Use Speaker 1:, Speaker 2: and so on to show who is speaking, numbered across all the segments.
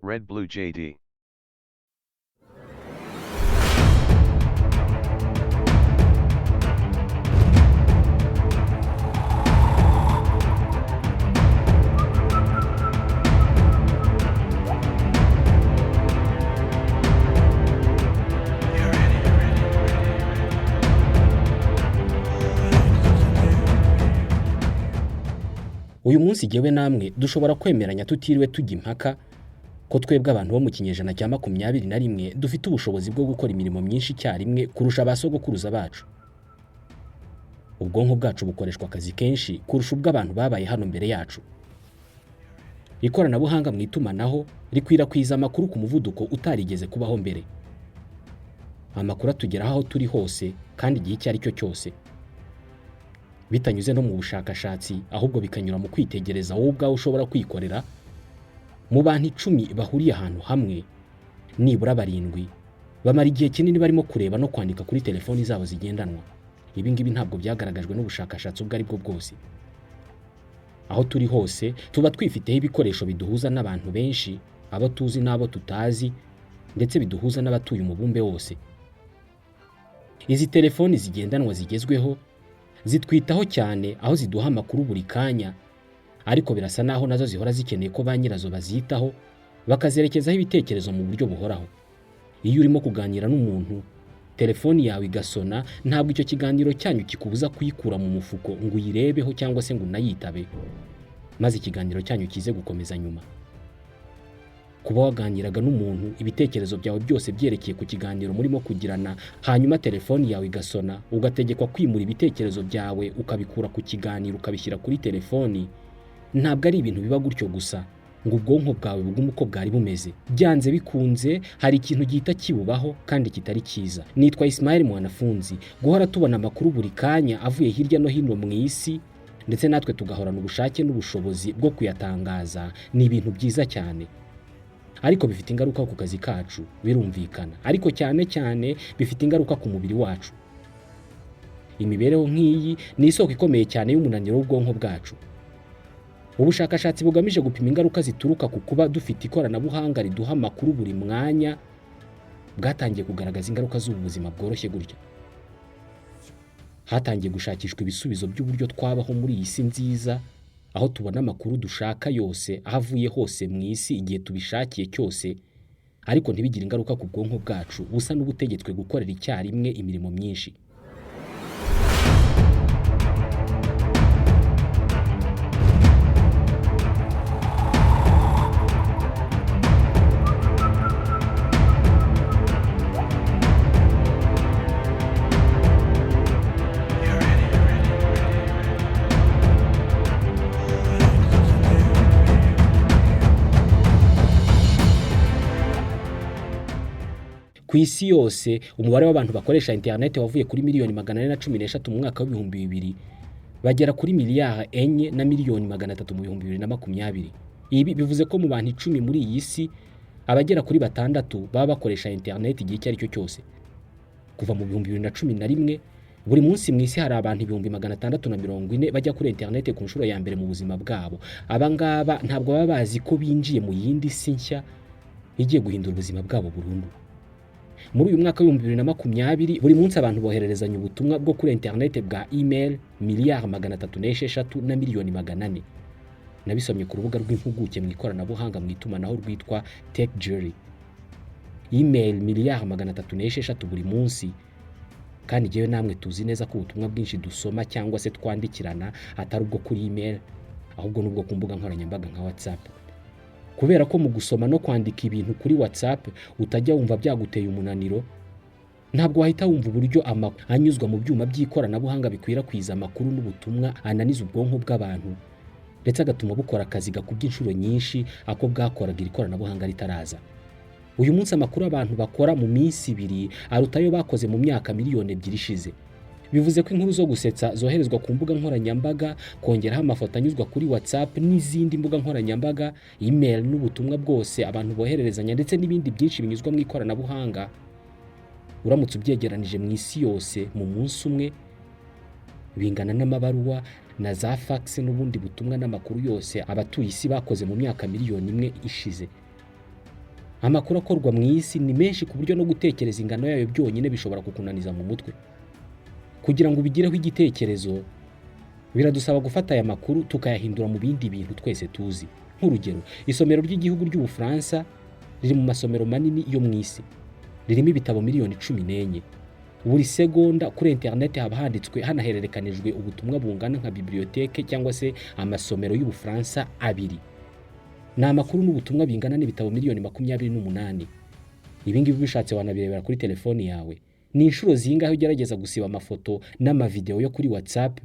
Speaker 1: Red Blue JD.
Speaker 2: Uyu munsi jyewe namwe dushobora kwemeranya tutiriwe tujya impaka ko twebwe abantu bo mu kinyejana cya 21 dufite ubushobozi bwo gukora imirimo myinshi icyarimwe kurusha ba sogokuruza bacu. Ubwonko bwacu bukoreshwa akazi kenshi kurusha ubw'abantu babaye hano mbere yacu. Ikoranabuhanga mu itumanaho rikwirakwiza amakuru ku muvuduko utarigeze kubaho mbere. Amakuru atugeraho aho turi hose kandi igihe icyo ari cyo cyose, bitanyuze no mu bushakashatsi, ahubwo bikanyura mu kwitegereza wowe ubwawe ushobora kwikorera. Mu bantu 10 bahuriye ahantu hamwe, nibura 7 bamara igihe kinini barimo kureba no kwandika kuri telefoni zabo zigendanwa. Ibi ngibi ntabwo byagaragajwe n'ubushakashatsi ubwo ari bwo bwose. Aho turi hose tuba twifiteho ibikoresho biduhuza n'abantu benshi, abo tuzi n'abo tutazi, ndetse biduhuza n'abatuye umubumbe wose. Izi telefoni zigendanwa zigezweho zitwitaho cyane, aho ziduha amakuru buri kanya, ariko birasa naho nazo zihora zikeneye ko ba nyirazo bazitaho, bakazerekezaho ibitekerezo mu buryo buhoraho. Iyo urimo kuganira n'umuntu telefoni yawe igasona, ntabwo icyo kiganiro cyanyu kikubuza kuyikura mu mufuko ngo uyirebeho cyangwa se ngo unayitabe, maze ikiganiro cyanyu kize gukomeza nyuma. Kuba waganiraga n'umuntu ibitekerezo byawe byose byerekeye ku kiganiro murimo kugirana, hanyuma telefoni yawe igasona, ugategekwa kwimura ibitekerezo byawe ukabikura ku kiganiro ukabishyira kuri telefoni, ntabwo ari ibintu biba gutyo gusa ngo ubwonko bwawe bugume uko bwari bumeze. Byanze bikunze hari ikintu gihita kibubaho kandi kitari cyiza. Nitwa Ismael Mwanafunzi. Guhora tubona amakuru buri kanya avuye hirya no hino mu isi, ndetse natwe tugahorana ubushake n'ubushobozi bwo kuyatangaza, ni ibintu byiza cyane, ariko bifite ingaruka ku kazi kacu, birumvikana, ariko cyane cyane bifite ingaruka ku mubiri wacu. Imibereho nk'iyi ni isoko ikomeye cyane y'umunaniro w'ubwonko bwacu. Ubushakashatsi bugamije gupima ingaruka zituruka ku kuba dufite ikoranabuhanga riduha amakuru buri mwanya bwatangiye kugaragaza ingaruka z'ubu buzima bworoshye gutya. Hatangiye gushakishwa ibisubizo by'uburyo twabaho muri iyi si nziza, aho tubona amakuru dushaka yose, aho avuye hose mu isi, igihe tubishakiye cyose, ariko ntibigire ingaruka ku bwonko bwacu busa n'ubutegetswe gukorera icyarimwe imirimo myinshi. Ku isi yose umubare w'abantu bakoresha interineti wavuye kuri miliyoni 413 mu mwaka w'2000 bagera kuri miliyari 4 na miliyoni 300 mu 2020. Ibi bivuze ko mu bantu 10 muri iyi si abagera kuri 6 baba bakoresha interineti igihe icyo ari cyo cyose. Kuva mu 2011 buri munsi mu isi hari abantu 640,000 bajya kuri interineti ku nshuro ya mbere mu buzima bwabo. Aba ngaba ntabwo baba bazi ko binjiye mu yindi si nshya igiye guhindura ubuzima bwabo burundu. Muri uyu mwaka w'2020 buri munsi abantu bohererezanya ubutumwa bwo kuri interineti bwa email miliyari 306 na miliyoni 400. Nabisomye ku rubuga rw'impuguke mu ikoranabuhanga mu itumanaho rwitwa Tech Jury. Email miliyari 306 buri munsi, kandi jyewe namwe tuzi neza ko ubutumwa bwinshi dusoma cyangwa se twandikirana atari ubwo kuri email, ahubwo n'ubwo ku mbuga nkoranyambaga nka WhatsApp. Kubera ko mu gusoma no kwandika ibintu kuri WhatsApp utajya wumva byaguteye umunaniro, ntabwo wahita wumva uburyo amakuru anyuzwa mu byuma by'ikoranabuhanga bikwirakwiza amakuru n'ubutumwa ananiza ubwonko bw'abantu, ndetse agatuma bukora akazi gakubye inshuro nyinshi ako bwakoraga iri koranabuhanga ritaraza. Uyu munsi amakuru abantu bakora mu minsi 2 aruta ayo bakoze mu myaka miliyoni 2 ishize. Bivuze ko inkuru zo gusetsa zoherezwa ku mbuga nkoranyambaga, kongeraho amafoto anyuzwa kuri WhatsApp n'izindi mbuga nkoranyambaga, email n'ubutumwa bwose abantu bohererezanya, ndetse n'ibindi byinshi binyuzwa mu ikoranabuhanga, uramutse ubyegeranije mu isi yose mu munsi umwe, bingana n'amabaruwa na za fax n'ubundi butumwa n'amakuru yose abatuye isi bakoze mu myaka miliyoni 1 ishize. Amakuru akorwa mu isi ni menshi ku buryo no gutekereza ingano yayo byonyine bishobora kukunaniza mu mutwe. Kugira ngo ubigireho igitekerezo, biradusaba gufata aya makuru tukayahindura mu bindi bintu twese tuzi. Nk'urugero, isomero ry'igihugu ry'Ubufaransa riri mu masomero manini yo mu isi, ririmo ibitabo miliyoni 14. Buri segonda kuri interineti haba handitswe, hanahererekanijwe ubutumwa bungana nka bibliothèque cyangwa se amasomero y'Ubufaransa abiri. Ni amakuru n'ubutumwa bingana n'ibitabo miliyoni 28. Ibi ngibi ubishatse wanabirebera kuri telefoni yawe. Ni inshuro zingahe ugerageza gusiba amafoto n'amavidewo yo kuri WhatsApp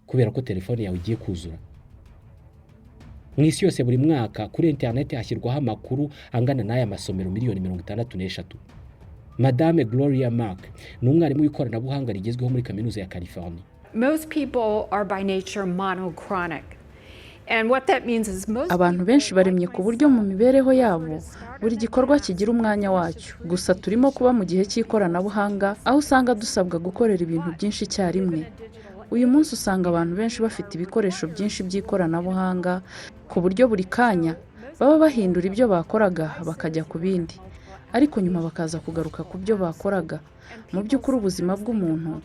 Speaker 2: kubera ko telefoni yawe igiye kuzura? Mu isi yose, buri mwaka kuri interineti hashyirwaho amakuru angana n'aya masomero miliyoni 63. Madame Gloria Mark ni umwarimu w'ikoranabuhanga rigezweho muri Kaminuza ya California.
Speaker 1: Most people are by nature monochronic. And what that means is most
Speaker 3: Abantu benshi baremye ku buryo mu mibereho yabo buri gikorwa kigira umwanya wacyo. Gusa turimo kuba mu gihe cy'ikoranabuhanga, aho usanga dusabwa gukorera ibintu byinshi icyarimwe. Uyu munsi usanga abantu benshi bafite ibikoresho byinshi by'ikoranabuhanga, ku buryo buri kanya baba bahindura ibyo bakoraga bakajya ku bindi, ariko nyuma bakaza kugaruka ku byo bakoraga. Mu by'ukuri, ubuzima bw'umuntu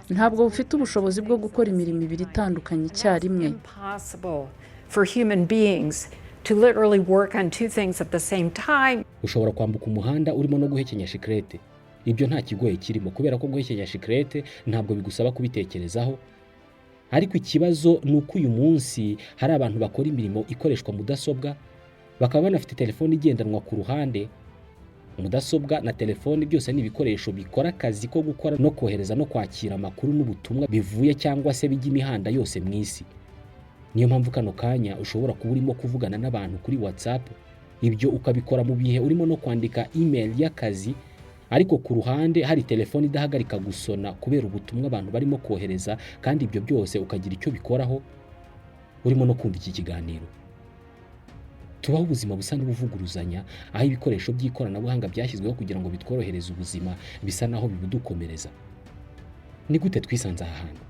Speaker 3: ntabwo bufite ubushobozi bwo gukora imirimo ibiri itandukanye icyarimwe.
Speaker 1: Impossible for human beings to literally work on two things at the same time.
Speaker 2: Ushobora kwambuka umuhanda urimo no guhekenya shikarete. Ibyo nta kigoye kirimo, kubera ko guhekenya shikarete ntabwo bigusaba kubitekerezaho. Ariko ikibazo ni uko uyu munsi hari abantu bakora imirimo ikoreshwa mudasobwa, bakaba banafite telefone igendanwa ku ruhande. Mudasobwa na telefoni byose ni ibikoresho bikora akazi ko gukora no kohereza no kwakira amakuru n'ubutumwa bivuye cyangwa se bijya imihanda yose mu isi. Niyo mpamvu kano kanya ushobora kuba urimo kuvugana n'abantu kuri WhatsApp, ibyo ukabikora mu bihe urimo no kwandika email y'akazi, ariko ku ruhande hari telefone idahagarika gusona kubera ubutumwa abantu barimo kohereza, kandi ibyo byose ukagira icyo bikoraho urimo no kumva iki kiganiro. Tubaho ubuzima busa n'ubuvuguruzanya, aho ibikoresho by'ikoranabuhanga byashyizweho kugira ngo bitworohereze ubuzima bisa naho bibudukomereza. Ni gute twisanze aha hantu?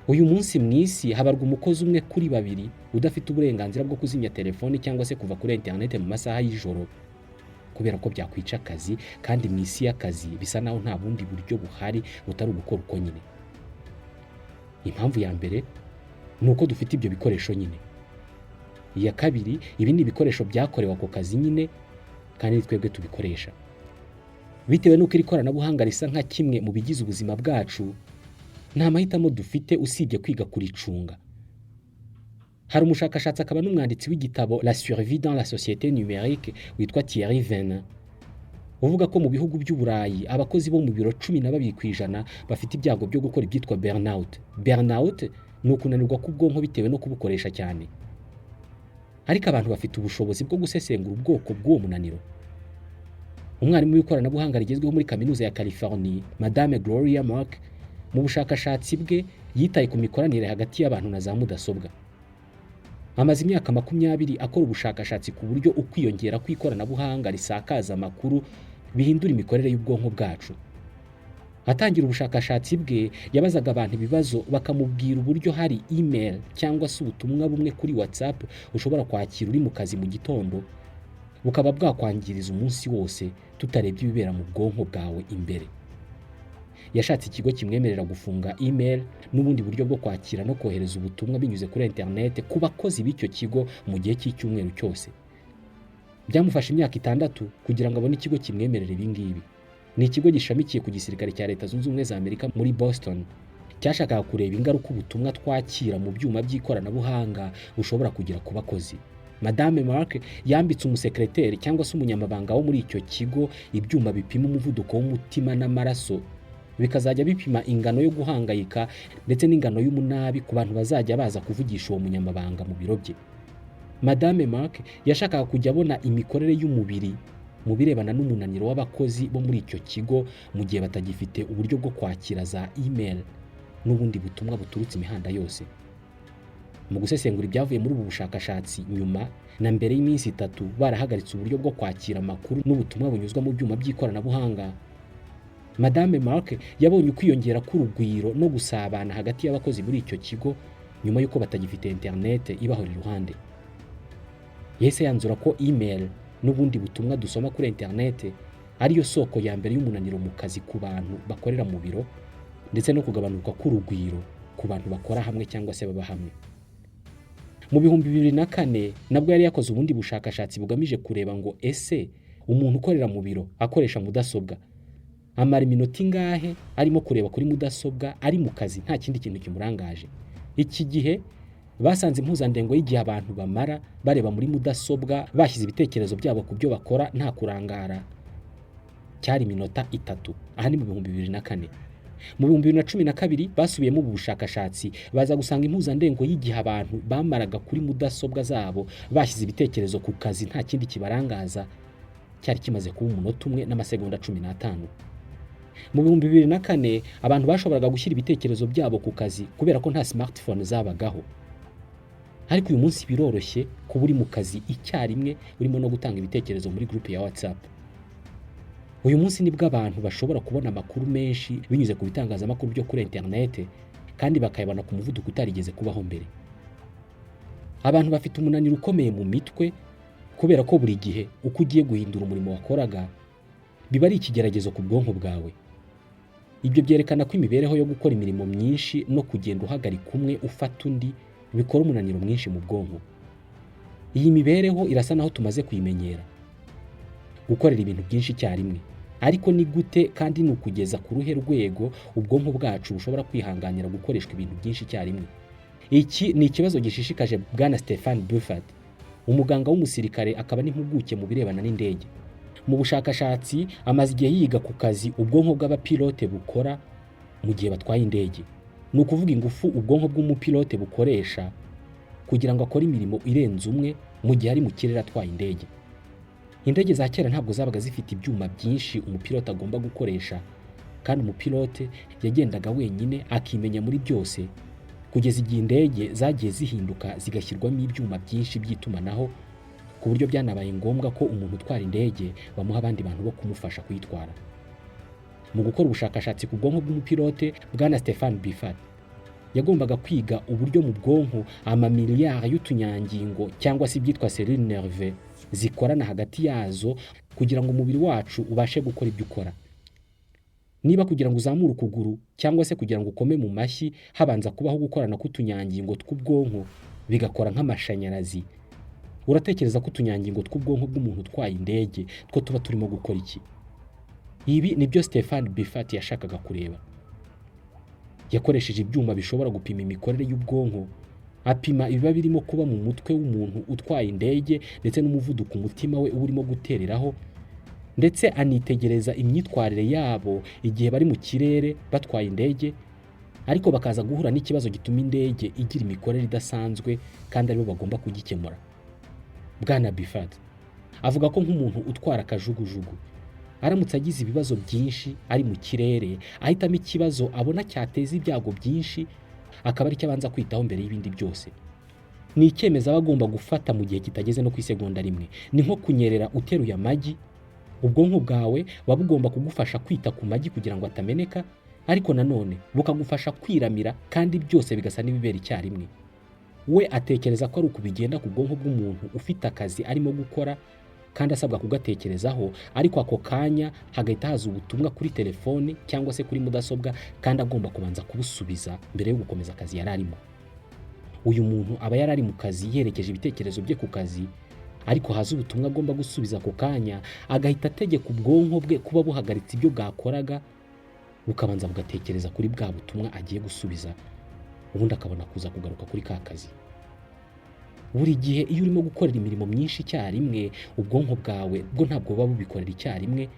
Speaker 2: Uyu munsi mu isi habarwa umukozi umwe kuri babiri udafite uburenganzira bwo kuzimya telefoni cyangwa se kuva kuri interineti mu masaha y'ijoro, kubera ko byakwica akazi. Kandi mu isi y'akazi bisa naho nta bundi buryo buhari butari ugukora uko nyine. Impamvu ya mbere ni uko dufite ibyo bikoresho nyine. Iya kabiri, ibi ni ibikoresho byakorewe ako kazi nyine, kandi ni twebwe tubikoresha. Bitewe n'uko iri koranabuhanga risa nka kimwe mu bigize ubuzima bwacu, nta mahitamo dufite usibye kwiga kuricunga. Hari umushakashatsi akaba n'umwanditsi w'igitabo "La survie dans la société numérique" witwa Thierry Venin, uvuga ko mu bihugu by'Uburayi abakozi bo mu biro 12% bafite ibyago byo gukora ibyitwa burnout. Burnout ni ukunanirwa k'ubwonko bitewe no kubukoresha cyane. Ariko abantu bafite ubushobozi bwo gusesengura ubwoko bw'uwo munaniro. Umwarimu w'ikoranabuhanga rigezweho muri Kaminuza ya California, Madame Gloria Mark, mu bushakashatsi bwe yitaye ku mikoranire hagati y'abantu na za mudasobwa. Amaze imyaka 20 akora ubushakashatsi ku buryo ukwiyongera kw'ikoranabuhanga risakaza amakuru bihindura imikorere y'ubwonko bwacu. Atangira ubushakashatsi bwe, yabazaga abantu ibibazo, bakamubwira uburyo hari email cyangwa se ubutumwa bumwe kuri WhatsApp ushobora kwakira uri mu kazi mu gitondo, bukaba bwakwangiriza umunsi wose, tutarebye ibibera mu bwonko bwawe imbere. Yashatse ikigo kimwemerera gufunga email n'ubundi buryo bwo kwakira no kohereza ubutumwa binyuze kuri interineti ku bakozi b'icyo kigo mu gihe cy'icyumweru cyose. Byamufashe imyaka 6 kugira ngo abone ikigo kimwemerera ibi ngibi. Ni ikigo gishamikiye ku gisirikare cya Leta Zunze Ubumwe za Amerika muri Boston, cyashakaga kureba ingaruka ubutumwa twakira mu byuma by'ikoranabuhanga bushobora kugira ku bakozi. Madame Mark yambitse umusekreteri cyangwa se umunyamabanga wo muri icyo kigo ibyuma bipima umuvuduko w'umutima n'amaraso, bikazajya bipima ingano yo guhangayika ndetse n'ingano y'umunabi ku bantu bazajya baza kuvugisha uwo munyamabanga mu biro bye. Madame Mark yashakaga kujya abona imikorere y'umubiri mu birebana n'umunaniro w'abakozi bo muri icyo kigo mu gihe batagifite uburyo bwo kwakira za email n'ubundi butumwa buturutse imihanda yose. Mu gusesengura ibyavuye muri ubu bushakashatsi nyuma na mbere y'iminsi 3 barahagaritse uburyo bwo kwakira amakuru n'ubutumwa bunyuzwa mu byuma by'ikoranabuhanga, Madame Mark yabonye ukwiyongera k'urugwiro no gusabana hagati y'abakozi muri icyo kigo nyuma y'uko batagifite interinete ibahora iruhande. Yahise yanzura ko email N'ubundi butumwa dusoma kuri interinete ariyo soko ya mbere y'umunaniro mu kazi ku bantu bakorera mu biro, ndetse no kugabanuka k'urugwiro ku bantu bakora hamwe cyangwa se baba hamwe. Mu 2004 nabwo yari yakoze ubundi bushakashatsi bugamije kureba ngo ese umuntu ukorera mu biro akoresha mudasobwa amara iminota ingahe arimo kureba kuri mudasobwa ari mu kazi nta kindi kintu kimurangaje. Iki gihe basanze impuzandengo y'igihe abantu bamara bareba muri mudasobwa bashyize ibitekerezo byabo ku byo bakora nta kurangara cyari iminota 3. Aha ni mu 2004. Mu 2012 basubiyemo ubu bushakashatsi, baza gusanga impuzandengo y'igihe abantu bamaraga kuri mudasobwa zabo bashyize ibitekerezo ku kazi nta kindi kibarangaza cyari kimaze kuba umunota 1 n'amasegonda 15. Mu 2004 abantu bashoboraga gushyira ibitekerezo byabo ku kazi kubera ko nta smartphone zabagaho. Ariko uyu munsi biroroshye kuba uri mu kazi icyarimwe urimo no gutanga ibitekerezo muri groupe ya WhatsApp. Uyu munsi nibwo abantu bashobora kubona amakuru menshi binyuze ku bitangazamakuru byo kuri interinete, kandi bakayabona ku muvuduko utarigeze kubaho mbere. Abantu bafite umunaniro ukomeye mu mitwe kubera ko buri gihe uko ugiye guhindura umurimo wakoraga biba ari ikigeragezo ku bwonko bwawe. Ibyo byerekana ko imibereho yo gukora imirimo myinshi no kugenda uhagarika umwe ufata undi bikora umunaniro mwinshi mu bwonko. Iyi mibereho irasa naho tumaze kuyimenyera, gukorera ibintu byinshi icyarimwe. Ariko ni gute kandi ni ukugeza ku ruhe rwego ubwonko bwacu bushobora kwihanganira gukoreshwa ibintu byinshi icyarimwe? Iki ni ikibazo gishishikaje Bwana Stefan Buffett, umuganga w'umusirikare akaba n'impuguke mu birebana n'indege. Mu bushakashatsi amaze igihe yiga ku kazi ubwonko bw'abapilote bukora mu gihe batwaye indege. Ni ukuvuga ingufu ubwonko bw'umupilote bukoresha kugira ngo akore imirimo irenze umwe mu gihe ari mu kirere atwaye indege. Indege za kera ntabwo zabaga zifite ibyuma byinshi umupilote agomba gukoresha, kandi umupilote yagendaga wenyine akimenya muri byose, kugeza igihe indege zagiye zihinduka zigashyirwamo ibyuma byinshi by'itumanaho, ku buryo byanabaye ngombwa ko umuntu utwara indege bamuha abandi bantu bo kumufasha kuyitwara. Mu gukora ubushakashatsi ku bwonko bw'umupilote, Bwana Stefan Bifat yagombaga kwiga uburyo mu bwonko amamiliyari y'utunyangingo cyangwa se ibyitwa cellules nerveuses zikorana hagati yazo kugira ngo umubiri wacu ubashe gukora ibyo ukora. Niba kugira ngo uzamure ukuguru cyangwa se kugira ngo ukome mu mashyi habanza kubaho gukorana k'utunyangingo tw'ubwonko bigakora nk'amashanyarazi, uratekereza ko utunyangingo tw'ubwonko bw'umuntu utwaye indege two tuba turimo gukora iki? Ibi nibyo Stefan Bifat yashakaga kureba. Yakoresheje ibyuma bishobora gupima imikorere y'ubwonko, apima ibiba birimo kuba mu mutwe w'umuntu utwaye indege ndetse n'umuvuduko umutima we uba urimo gutereraho, ndetse anitegereza imyitwarire yabo igihe bari mu kirere batwaye indege, ariko bakaza guhura n'ikibazo gituma indege igira imikorere idasanzwe kandi aribo bagomba kugikemura. Bwana Bifat avuga ko nk'umuntu utwara akajugujugu aramutse agize ibibazo byinshi ari mu kirere, ahitamo ikibazo abona cyateza ibyago byinshi akaba aricyo abanza kwitaho mbere y'ibindi byose. Ni icyemezo aba agomba gufata mu gihe kitageze no ku isegonda rimwe. Ni nko kunyerera uteruye amagi. Ubwonko bwawe buba bugomba kugufasha kwita ku magi kugira ngo atameneka, ariko nanone bukagufasha kwiramira, kandi byose bigasa n'ibibera icyarimwe. We atekereza ko ari uku bigenda ku bwonko bw'umuntu ufite akazi arimo gukora kandi asabwa kugatekerezaho, ariko ako kanya hagahita haza ubutumwa kuri telefone cyangwa se kuri mudasobwa, kandi agomba kubanza kubusubiza mbere yo gukomeza akazi yari arimo. Uyu muntu aba yari ari mu kazi yerekeje ibitekerezo bye ku kazi, ariko haza ubutumwa agomba gusubiza ako kanya, agahita ategeka ubwonko bwe kuba buhagaritse ibyo bwakoraga, bukabanza bugatekereza kuri bwa butumwa agiye gusubiza, ubundi akabona kuza kugaruka kuri ka kazi. Buri gihe iyo urimo gukorera imirimo myinshi icyarimwe, ubwonko bwawe bwo ntabwo buba bubikorera icyarimwe,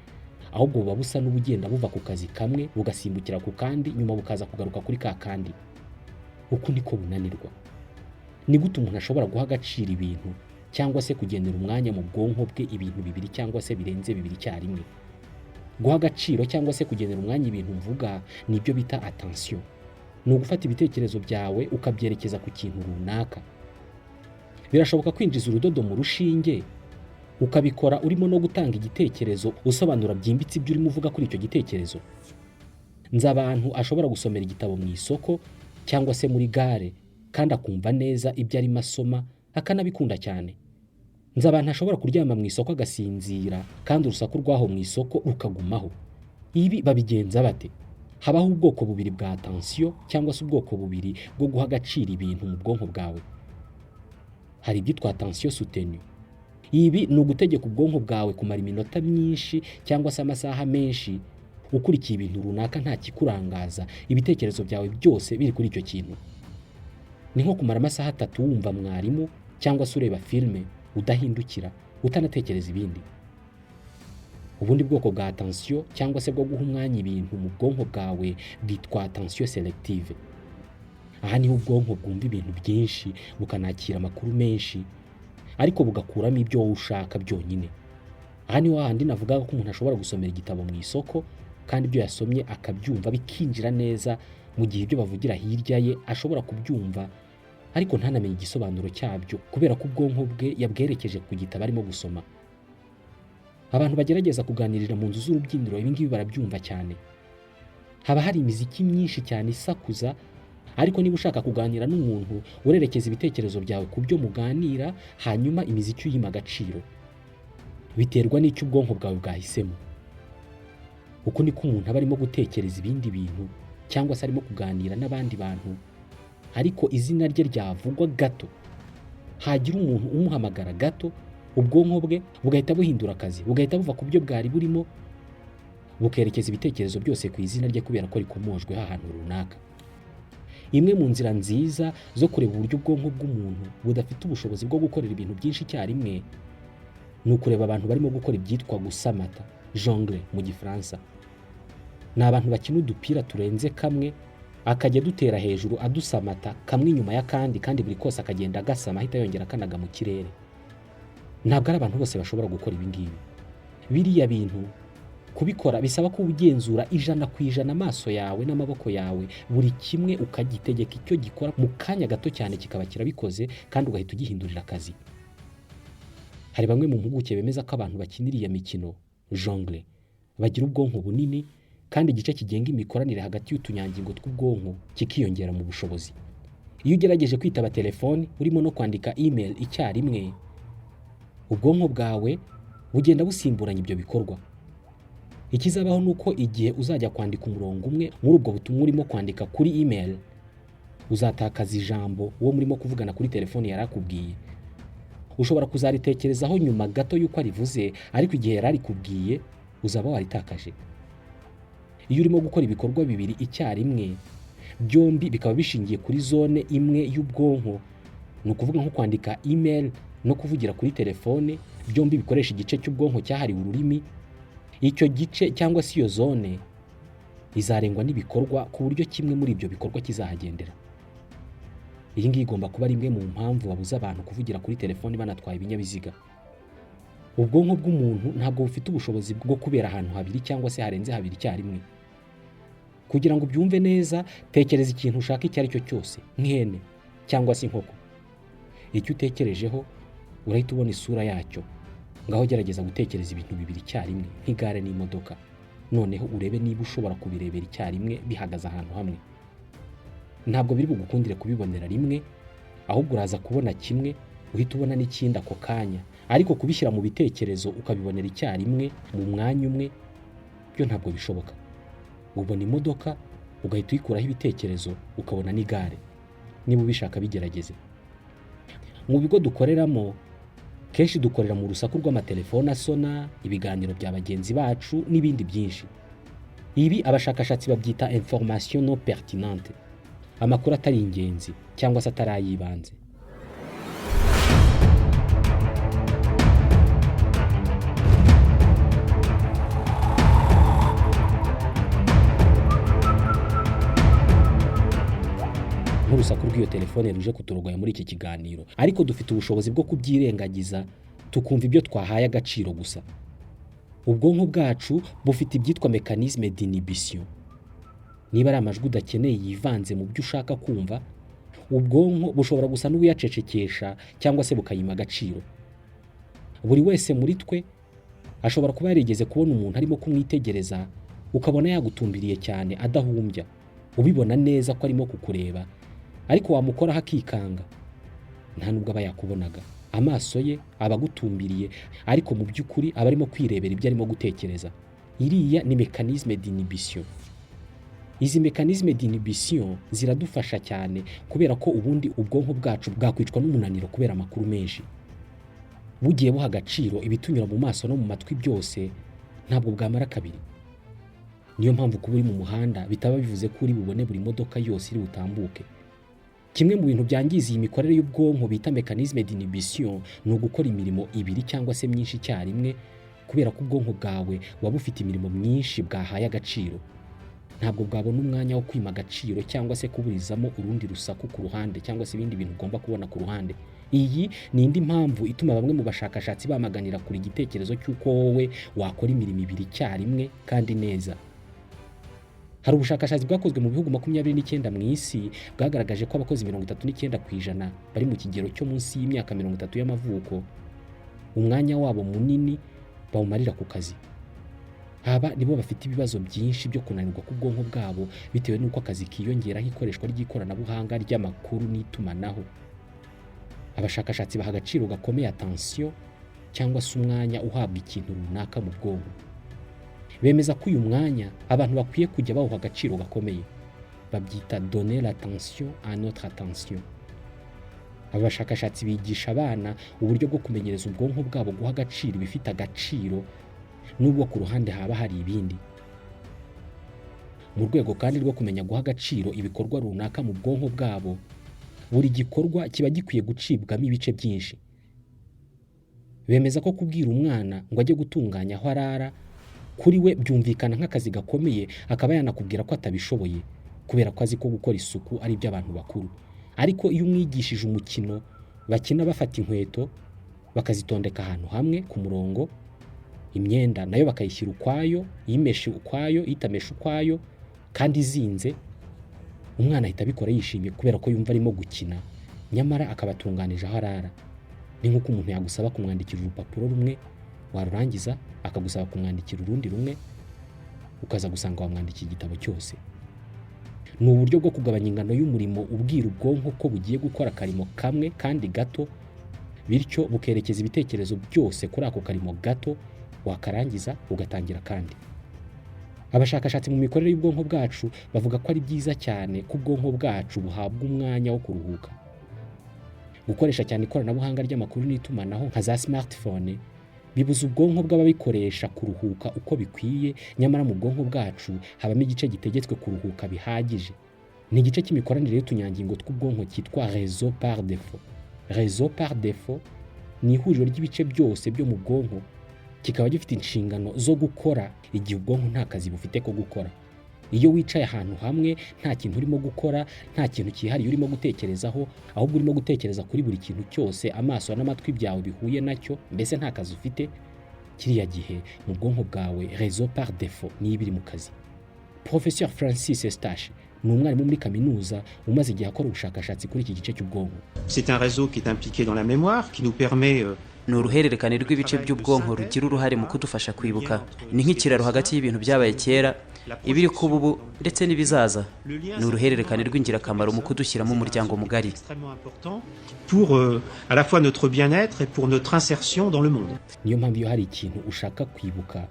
Speaker 2: ahubwo buba busa n'ubugenda buva ku kazi kamwe bugasimbukira ku kandi, nyuma bukaza kugaruka kuri ka kandi. Uku niko bunanirwa. Ni gute umuntu ashobora guha agaciro ibintu cyangwa se kugenera umwanya mu bwonko bwe ibintu bibiri cyangwa se birenze bibiri icyarimwe? Guha agaciro cyangwa se kugenera umwanya ibintu mvuga ni ibyo bita attention. Ni ugufata ibitekerezo byawe ukabyerekeza ku kintu runaka. Birashoboka kwinjiza urudodo mu rushinge ukabikora urimo no gutanga igitekerezo, usobanura byimbitse ibyo urimo uvuga kuri icyo gitekerezo. Nzi abantu ashobora gusomera igitabo mu isoko cyangwa se muri gare kandi akumva neza ibyo arimo asoma, akanabikunda cyane. Nzi abantu ashobora kuryama mu isoko agasinzira, kandi urusaku rw'aho mu isoko rukagumaho. Ibi babigenza bate? Habaho ubwoko bubiri bwa attention, cyangwa se ubwoko bubiri bwo guha agaciro ibintu mu bwonko bwawe. Hari ibyitwa attention soutenue. Ibi ni ugutegeka ubwonko bwawe kumara iminota myinshi cyangwa se amasaha menshi ukurikiye ibintu runaka, nta kikurangaza, ibitekerezo byawe byose biri kuri icyo kintu. Ni nko kumara amasaha 3 wumva mwarimu cyangwa se ureba filime, udahindukira, utanatekereza ibindi. Ubundi bwoko bwa attention, cyangwa se bwo guha umwanya ibintu mu bwonko bwawe, bwitwa attention sélective. Aha niho ubwonko bwumva ibintu byinshi, bukanakira amakuru menshi, ariko bugakuramo ibyo wowe ushaka byonyine. Aha niho hahandi navugaga ko umuntu ashobora gusomera igitabo mu isoko, kandi ibyo yasomye akabyumva bikinjira neza, mu gihe ibyo bavugira hirya ye ashobora kubyumva ariko ntanamenye igisobanuro cyabyo, kubera ko ubwonko bwe yabwerekeje ku gitabo arimo gusoma. Abantu bagerageza kuganirira mu nzu z'urubyiniro ibi ngibi barabyumva cyane. Haba hari imiziki myinshi cyane isakuza, ariko niba ushaka kuganira n'umuntu, urerekeza ibitekerezo byawe ku byo muganira, hanyuma imiziki uyima agaciro. Biterwa n'icyo ubwonko bwawe bwahisemo. Uko niko umuntu aba arimo gutekereza ibindi bintu cyangwa se arimo kuganira n'abandi bantu, ariko izina rye ryavugwa gato, hagira umuntu umuhamagara gato, ubwonko bwe bugahita buhindura akazi, bugahita buva ku byo bwari burimo, bukerekeza ibitekerezo byose ku izina rye, kubera ko rikomojweho ahantu runaka. Imwe mu nzira nziza zo kureba uburyo ubwonko bw'umuntu budafite ubushobozi bwo gukorera ibintu byinshi icyarimwe ni ukureba abantu barimo gukora ibyitwa gusamata, jongle mu Gifaransa. Ni abantu bakina udupira turenze kamwe, akajya adutera hejuru adusamata kamwe inyuma y'akandi, kandi buri kose akagenda agasama, ahita yongera akanaga mu kirere. Ntabwo ari abantu bose bashobora gukora ibi ngibi. Biriya bintu kubikora bisaba ko ugenzura 100% amaso yawe n'amaboko yawe, buri kimwe ukagitegeka icyo gikora mu kanya gato cyane kikaba kirabikoze, kandi ugahita ugihindurira akazi. Hari bamwe mu mpuguke bemeza ko abantu bakina iriya mikino jongle bagira ubwonko bunini, kandi igice kigenga imikoranire hagati y'utunyangingo tw'ubwonko kikiyongera mu bushobozi. Iyo ugerageje kwitaba telefoni urimo no kwandika email icyarimwe, ubwonko bwawe bugenda busimburanya ibyo bikorwa. Ikizabaho ni uko igihe uzajya kwandika umurongo umwe muri ubwo butumwa urimo kwandika kuri email, uzatakaza ijambo uwo murimo kuvugana kuri telefoni yari akubwiye. Ushobora kuzaritekerezaho nyuma gato y'uko arivuze, ariko igihe yari arikubwiye uzaba waritakaje. Iyo urimo gukora ibikorwa bibiri icyarimwe, byombi bikaba bishingiye kuri zone imwe y'ubwonko, ni ukuvuga nko kwandika email no kuvugira kuri telefone, byombi bikoresha igice cy'ubwonko cyahariwe ururimi, icyo gice cyangwa se iyo zone izarengwa n'ibikorwa ku buryo kimwe muri ibyo bikorwa kizahagendera. Iyi ngiyi igomba kuba ari imwe mu mpamvu babuza abantu kuvugira kuri telefoni banatwaye ibinyabiziga. Ubwonko bw'umuntu ntabwo bufite ubushobozi bwo kubera ahantu habiri cyangwa se harenze habiri icyarimwe. Kugira ngo ubyumve neza, tekereza ikintu ushaka icyo ari cyo cyose, nk'ihene cyangwa se inkoko. Icyo utekerejeho urahita ubona isura yacyo. Ngaho gerageza gutekereza ibintu bibiri icyarimwe, nk'igare n'imodoka, noneho urebe niba ushobora kubirebera icyarimwe bihagaze ahantu hamwe. Ntabwo biri bugukundire kubibonera rimwe, ahubwo uraza kubona kimwe uhita ubona n'ikindi ako kanya, ariko kubishyira mu bitekerezo ukabibonera icyarimwe mu mwanya umwe byo ntabwo bishoboka. Ubona imodoka ugahita uyikuraho ibitekerezo ukabona n'igare. Niba ubishaka bigerageze. Mu bigo dukoreramo kenshi dukorera mu rusaku rw'amatelefone asona, ibiganiro bya bagenzi bacu n'ibindi byinshi. Ibi abashakashatsi babyita information non pertinente, amakuru atari ingenzi cyangwa se atari ay'ibanze. Nk'urusaku rw'iyo telefone ruje kuturogoya muri iki kiganiro, ariko dufite ubushobozi bwo kubyirengagiza tukumva ibyo twahaye agaciro gusa. Ubwonko bwacu bufite ibyitwa mécanisme d'inhibition. Niba ari amajwi udakeneye yivanze mu byo ushaka kumva, ubwonko bushobora gusa n'ubuyacecekesha cyangwa se bukayima agaciro. Buri wese muri twe ashobora kuba yarigeze kubona umuntu arimo kumwitegereza, ukabona yagutumbiriye cyane adahumbya, ubibona neza ko arimo kukureba, ariko wamukoraho akikanga, nta nubwo aba yakubonaga. Amaso ye aba agutumbiriye, ariko mu by'ukuri aba arimo kwirebera ibyo arimo gutekereza. Iriya ni mécanisme d'inhibition. Izi mécanisme d'inhibition ziradufasha cyane, kubera ko ubundi ubwonko bwacu bwakwicwa n'umunaniro kubera amakuru menshi. Bugiye buha agaciro ibitunyura mu maso no mu matwi byose, ntabwo bwamara kabiri. Niyo mpamvu kuba uri mu muhanda bitaba bivuze ko uri bubone buri modoka yose iri butambuke. Kimwe mu bintu byangiza iyi mikorere y'ubwonko bita mécanisme d'inhibition ni ugukora imirimo ibiri cyangwa se myinshi icyarimwe, kubera ko ubwonko bwawe buba bufite imirimo myinshi bwahaye agaciro. Ntabwo bwabona umwanya wo kwima agaciro cyangwa se kuburizamo urundi rusaku ku ruhande, cyangwa se ibindi bintu ugomba kubona ku ruhande. Iyi ni indi mpamvu ituma bamwe mu bashakashatsi bamaganira kure igitekerezo cy'uko wowe wakora imirimo ibiri icyarimwe kandi neza. Hari ubushakashatsi bwakozwe mu bihugu 29 mu isi, bwagaragaje ko abakozi 39% bari mu kigero cyo munsi y'imyaka 30 y'amavuko, umwanya wabo munini bawumarira ku kazi. Aba nibo bafite ibibazo byinshi byo kunanirwa k'ubwonko bwabo, bitewe n'uko akazi kiyongeraho ikoreshwa ry'ikoranabuhanga ry'amakuru n'itumanaho. Abashakashatsi baha agaciro gakomeye attention, cyangwa se umwanya uhabwa ikintu runaka mu bwonko. Bemeza ko uyu mwanya abantu bakwiye kujya bawuha agaciro gakomeye. Babyita "donner l'attention à notre attention". Aba bashakashatsi bigisha abana uburyo bwo kumenyereza ubwonko bwabo guha agaciro ibifite agaciro, nubwo ku ruhande haba hari ibindi. Mu rwego kandi rwo kumenya guha agaciro ibikorwa runaka mu bwonko bwabo, buri gikorwa kiba gikwiye gucibwamo ibice byinshi. Bemeza ko kubwira umwana ngo ajye gutunganya aho arara, kuri we byumvikana nk'akazi gakomeye, akaba yanakubwira ko atabishoboye, kubera ko azi ko gukora isuku ari iby'abantu bakuru. Ariko iyo umwigishije umukino bakina, bafata inkweto bakazitondeka ahantu hamwe ku murongo, imyenda nayo bakayishyira ukwayo, imeshe ukwayo, itameshe ukwayo kandi izinze, umwana ahita abikora yishimye, kubera ko yumva arimo gukina, nyamara akaba atunganije aho arara. Ni nk'uko umuntu yagusaba kumwandikira urupapuro rumwe, warurangiza akagusaba kumwandikira urundi rumwe, ukaza gusanga wamwandikiye igitabo cyose. Ni uburyo bwo kugabanya ingano y'umurimo, ubwira ubwonko ko bugiye gukora akarimo kamwe kandi gato, bityo bukerekeza ibitekerezo byose kuri ako karimo gato, wakarangiza ugatangira. Kandi abashakashatsi mu mikorere y'ubwonko bwacu bavuga ko ari byiza cyane ko ubwonko bwacu buhabwa umwanya wo kuruhuka. Gukoresha cyane ikoranabuhanga ry'amakuru n'itumanaho nka za smartphone bibuza ubwonko bw'ababikoresha kuruhuka uko bikwiye. Nyamara mu bwonko bwacu habamo igice gitegetswe kuruhuka bihagije. Ni igice cy'imikoranire y'utunyangingo tw'ubwonko cyitwa réseau par défaut. Réseau par défaut ni ihuriro ry'ibice byose byo mu bwonko, kikaba gifite inshingano zo gukora igihe ubwonko nta kazi bufite ko gukora. Iyo wicaye ahantu hamwe, nta kintu urimo gukora, nta kintu cyihariye urimo gutekerezaho, ahubwo urimo gutekereza kuri buri kintu cyose amaso n'amatwi byawe bihuye nacyo, mbese nta kazi ufite, kiriya gihe mu bwonko bwawe réseau par défaut niyo iba iri mu kazi. Professeur Francis Estache ni umwarimu muri kaminuza umaze igihe akora ubushakashatsi kuri iki gice cy'ubwonko.
Speaker 4: C'est un réseau qui est impliqué dans la mémoire, qui nous permet
Speaker 5: Ni uruhererekane rw'ibice by'ubwonko rugira uruhare mu kudufasha kwibuka. Ni nk'ikiraro hagati y'ibintu byabaye kera, ibiri kuba ubu ndetse n'ibizaza. Ni uruhererekane rw'ingirakamaro mu kudushyiramo umuryango mugari.
Speaker 4: Extrêmement important pour à la fois notre bien-être et pour notre insertion dans le monde.
Speaker 2: Niyo mpamvu iyo hari ikintu ushaka kwibuka,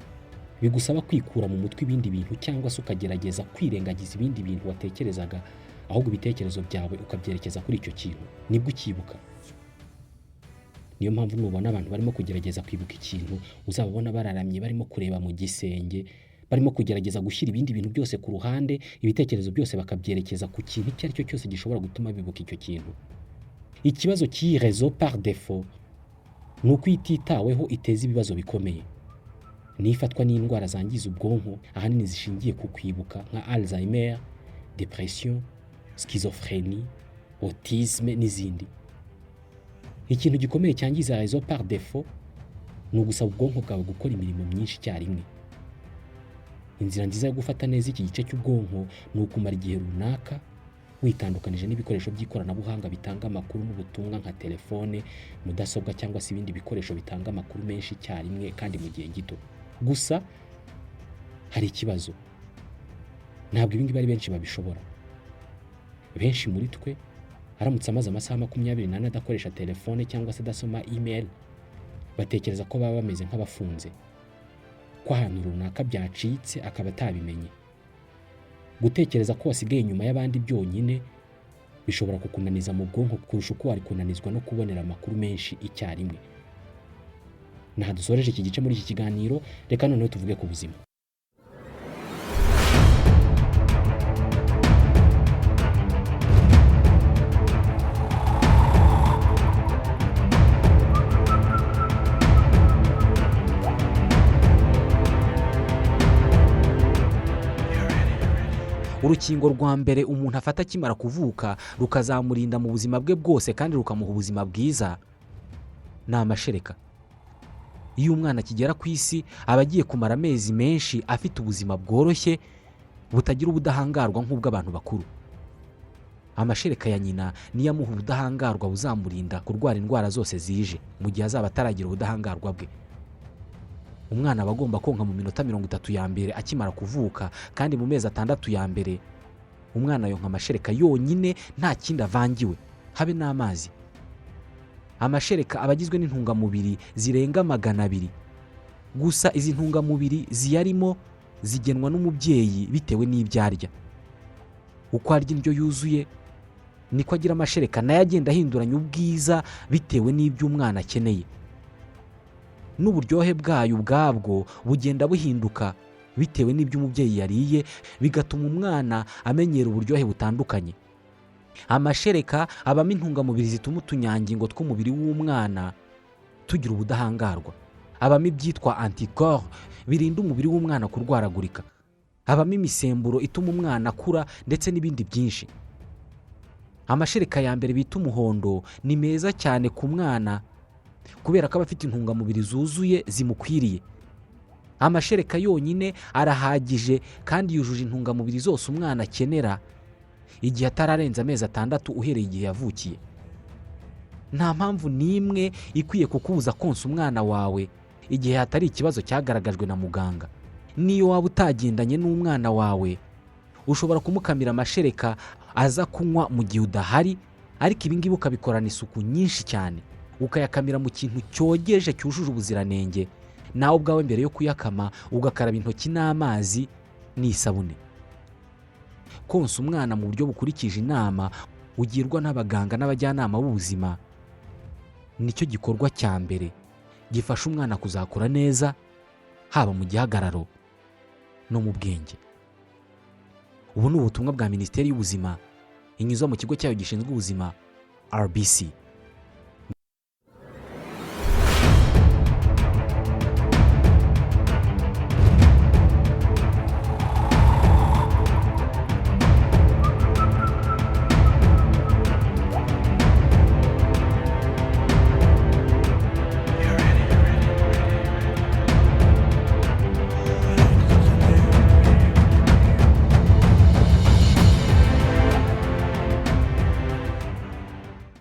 Speaker 2: bigusaba kwikura mu mutwe ibindi bintu, cyangwa se ukagerageza kwirengagiza ibindi bintu watekerezaga, ahubwo ibitekerezo byawe ukabyerekeza kuri icyo kintu, nibwo ucyibuka. Niyo mpamvu nubona abantu barimo kugerageza kwibuka ikintu, uzababona bararamye, barimo kureba mu gisenge, barimo kugerageza gushyira ibindi bintu byose ku ruhande, ibitekerezo byose bakabyerekeza ku kintu icyo ari cyo cyose gishobora gutuma bibuka icyo kintu. Ikibazo cy'iyi réseau par défaut ni uko iyo ititaweho iteza ibibazo bikomeye. Nifatwa n'indwara zangiza ubwonko, ahanini zishingiye ku kwibuka, nka Alzheimer, depression, schizophrénie, autisme n'izindi. Ikintu gikomeye cyangiza réseau par défaut ni ugusaba ubwonko bwawe gukora imirimo myinshi icyarimwe. Inzira nziza yo gufata neza iki gice cy'ubwonko ni ukumara igihe runaka witandukanije n'ibikoresho by'ikoranabuhanga bitanga amakuru n'ubutumwa, nka telefone, mudasobwa cyangwa se ibindi bikoresho bitanga amakuru menshi icyarimwe kandi mu gihe gito. Gusa hari ikibazo: ntabwo ibi ngibi ari benshi babishobora. Benshi muri twe, ari abakuru n'abato, Aramutse amaze amasaha 24 adakoresha telefone cyangwa se adasoma email, batekereza ko baba bameze nk'abafunze, ko ahantu runaka byacitse akaba atabimenye. Gutekereza ko wasigaye inyuma y'abandi byonyine bishobora kukunaniza mu bwonko kurusha uko wari kunanizwa no kubonera amakuru menshi icyarimwe. Naha dusoreje iki gice muri iki kiganiro, reka noneho tuvuge ku buzima. Urukingo rwa mbere umuntu afata akimara kuvuka rukazamurinda mu buzima bwe bwose kandi rukamuha ubuzima bwiza ni amashereka. Iyo umwana akigera ku isi aba agiye kumara amezi menshi afite ubuzima bworoshye butagira ubudahangarwa nk'ubw'abantu bakuru. Amashereka ya nyina niyo amuha ubudahangarwa buzamurinda kurwara indwara zose zije mu gihe azaba ataragira ubudahangarwa bwe. Umwana aba agomba konka mu minota 30 ya mbere akimara kuvuka, kandi mu mezi 6 ya mbere umwana yonka amashereka yonyine nta kindi avangiwe, habe n'amazi. Amashereka aba agizwe n'intungamubiri zirenga 200. Gusa izi ntungamubiri ziyarimo zigenwa n'umubyeyi bitewe n'ibyo arya. Uko arya indyo yuzuye niko agira amashereka nayo agenda ahinduranya ubwiza bitewe n'ibyo umwana akeneye. N'uburyohe bwayo ubwabwo bugenda buhinduka bitewe n'ibyo umubyeyi yariye, bigatuma umwana amenyera uburyohe butandukanye. Amashereka abamo intungamubiri zituma utunyangingo tw'umubiri w'umwana tugira ubudahangarwa. Abamo ibyitwa anticorps birinda umubiri w'umwana kurwaragurika. Abamo imisemburo ituma umwana akura ndetse n'ibindi byinshi. Amashereka ya mbere bita umuhondo ni meza cyane ku mwana kubera ko aba afite intungamubiri zuzuye zimukwiriye. Amashereka yonyine arahagije kandi yujuje intungamubiri zose umwana akenera igihe atararenza amezi 6 uhereye igihe yavukiye. Nta mpamvu n'imwe ikwiye kukubuza konsa umwana wawe igihe hatari ikibazo cyagaragajwe na muganga. Niyo waba utagendanye n'umwana wawe, ushobora kumukamira amashereka aza kunywa mu gihe udahari, ariko ibi ngibi ukabikorana isuku nyinshi cyane, ukayakamira mu kintu cyogeje cyujuje ubuziranenge, nawe ubwawe mbere yo kuyakama ugakaraba intoki n'amazi n'isabune. Konsa umwana mu buryo bukurikije inama ugirwa n'abaganga n'abajyanama b'ubuzima nicyo gikorwa cya mbere gifasha umwana kuzakura neza, haba mu gihagararo no mu bwenge. Ubu ni ubutumwa bwa Minisiteri y'Ubuzima inyuza mu kigo cyayo gishinzwe ubuzima RBC.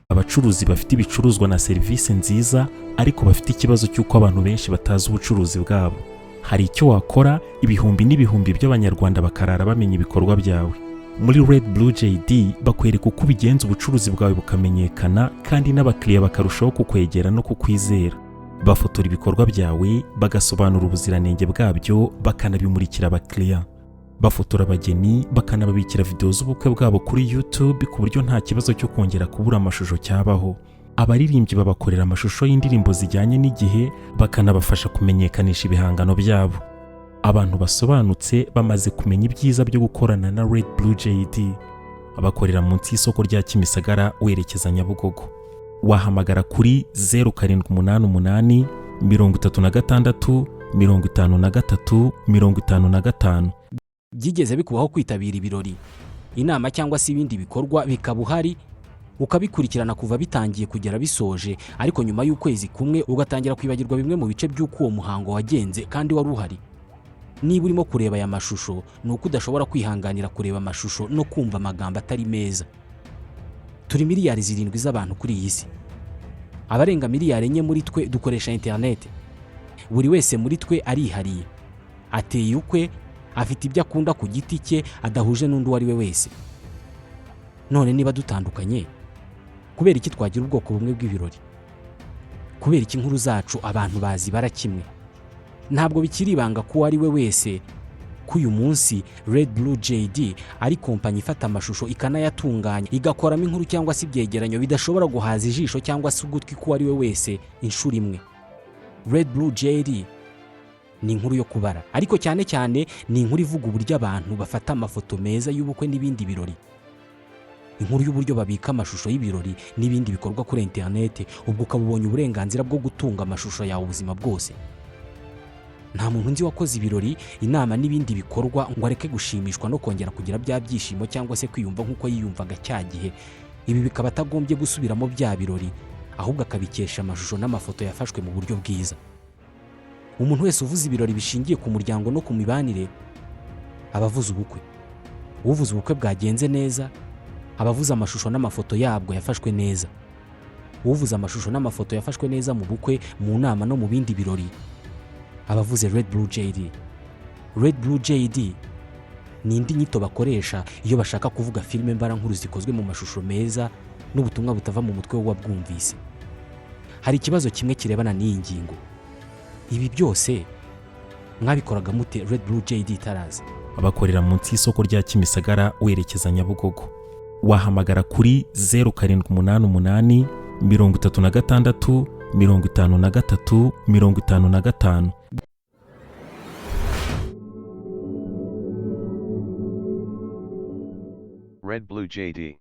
Speaker 6: Abacuruzi bafite ibicuruzwa na serivisi nziza ariko bafite ikibazo cy'uko abantu benshi batazi ubucuruzi bwabo. Hari icyo wakora ibihumbi n'ibihumbi by'Abanyarwanda bakarara bamenya ibikorwa byawe. Muri Red Blue JD bakwereka uko ubigenza ubucuruzi bwawe bukamenyekana kandi n'abakiriya bakarushaho kukwegera no kukwizera. Bafotora ibikorwa byawe, bagasobanura ubuziranenge bwabyo, bakanabimurikira abakiriya. Bafotora abageni bakanababikira video z'ubukwe bwabo kuri YouTube ku buryo nta kibazo cyo kongera kubura amashusho cyabaho. Abaririmbyi babakorera amashusho y'indirimbo zijyanye n'igihe, bakanabafasha kumenyekanisha ibihangano byabo. Abantu basobanutse bamaze kumenya ibyiza byo gukorana na Red Blue JD. Bakorera munsi y'isoko rya Kimisagara werekeza Nyabugogo. Wahamagara kuri 0788 36 53 55.
Speaker 2: Byigeze bikubaho kwitabira ibirori, inama cyangwa se ibindi bikorwa bikaba uhari ukabikurikirana kuva bitangiye kugera bisoje, ariko nyuma y'ukwezi kumwe ugatangira kwibagirwa bimwe mu bice by'uko uwo muhango wagenze kandi wari uhari? Niba urimo kureba aya mashusho ni uko udashobora kwihanganira kureba amashusho no kumva amagambo atari meza. Turi miliyari 7 z'abantu kuri iyi si. Abarenga miliyari 4 muri twe dukoresha interineti. Buri wese muri twe arihariye, ateye ukwe, afite ibyo akunda ku giti cye adahuje n'undi uwo ari we wese. None niba dutandukanye, Kubera iki twagira ubwoko bumwe bw'ibirori? Kubera iki inkuru zacu abantu bazibara kimwe? Ntabwo bikiri ibanga ko uwo ari we wese ko uyu munsi Red Blue JD ari kompanyi ifata amashusho, ikanayatunganya, igakoramo inkuru cyangwa se ibyegeranyo bidashobora guhaza ijisho cyangwa se ugutwi k'uwo ari we wese inshuro imwe. Red Blue JD ni inkuru yo kubara, ariko cyane cyane ni inkuru ivuga uburyo abantu bafata amafoto meza y'ubukwe n'ibindi birori, inkuru y'uburyo babika amashusho y'ibirori n'ibindi bikorwa kuri interineti, ubwo ukaba ubonye uburenganzira bwo gutunga amashusho yawe ubuzima bwose. Nta muntu nzi wakoze ibirori, inama n'ibindi bikorwa ngo areke gushimishwa no kongera kugira bya byishimo cyangwa se kwiyumva nk'uko yiyumvaga cya gihe. Ibi bikaba atagombye gusubiramo bya birori, ahubwo akabikesha amashusho n'amafoto yafashwe mu buryo bwiza. Umuntu wese uvuze ibirori bishingiye ku muryango no ku mibanire aba avuze ubukwe. Uvuze ubukwe bwagenze neza aba avuze amashusho n'amafoto yabwo yafashwe neza. Uvuze amashusho n'amafoto yafashwe neza mu bukwe, mu nama no mu bindi birori aba avuze Red Blue JD. Red Blue JD ni indi nyito bakoresha iyo bashaka kuvuga filime mbarankuru zikozwe mu mashusho meza n'ubutumwa butava mu mutwe w'uwabwumvise. Hari ikibazo kimwe kirebana n'iyi ngingo: ibi byose mwabikoraga mute Red Blue JD itaraza?
Speaker 6: Bakorera munsi y'isoko rya Kimisagara werekeza Nyabugogo. Wahamagara kuri 0788 36 53 55.
Speaker 7: Red Blue JD.